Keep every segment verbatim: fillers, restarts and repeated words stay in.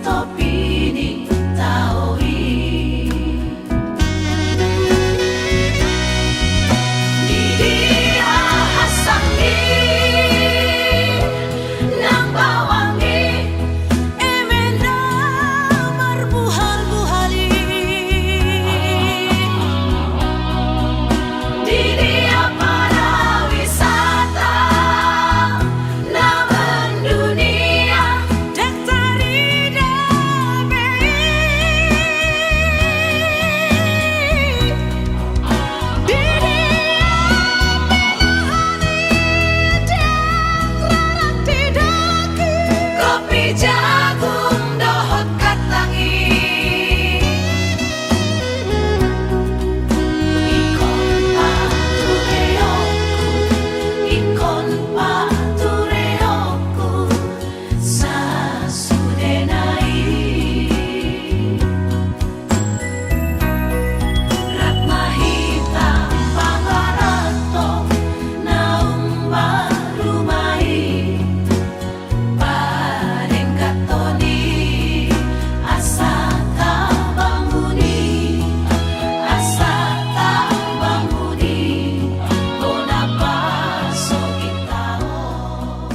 Topi ni tao i. Di dia hasanggi nang bawang i, eme na marbuhal-buhal i. Di dia pariwisata na mendunia, dang tarida be i. Di dia pariwisata dang rarang didok i. Kopi jagung dohot kentang i. Ingkon patureonku, ingkon patureonku sasudena i. Rap ma hita pangaranto naung marrumah i. Padenggathon i asa tabangun i, asa tabangun i bona pasogit taon.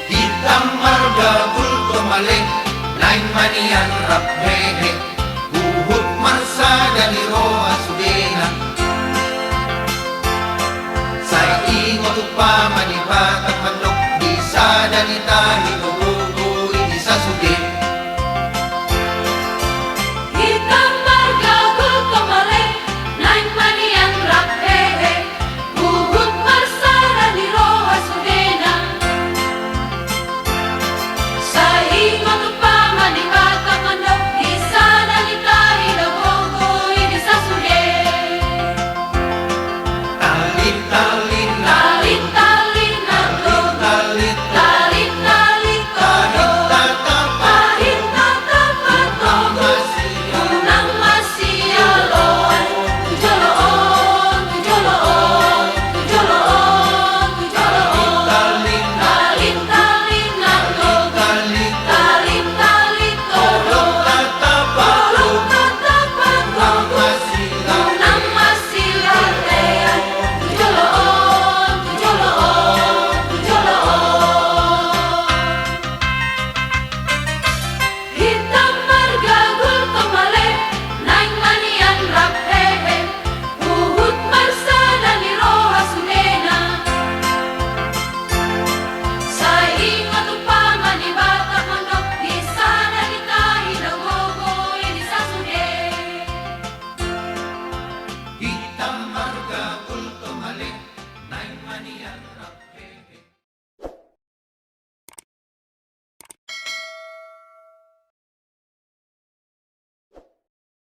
Hita margabul tu maleng, naeng ma nian rap hehe, huhut marsada ni roha sudena. Sai ingot umpama ni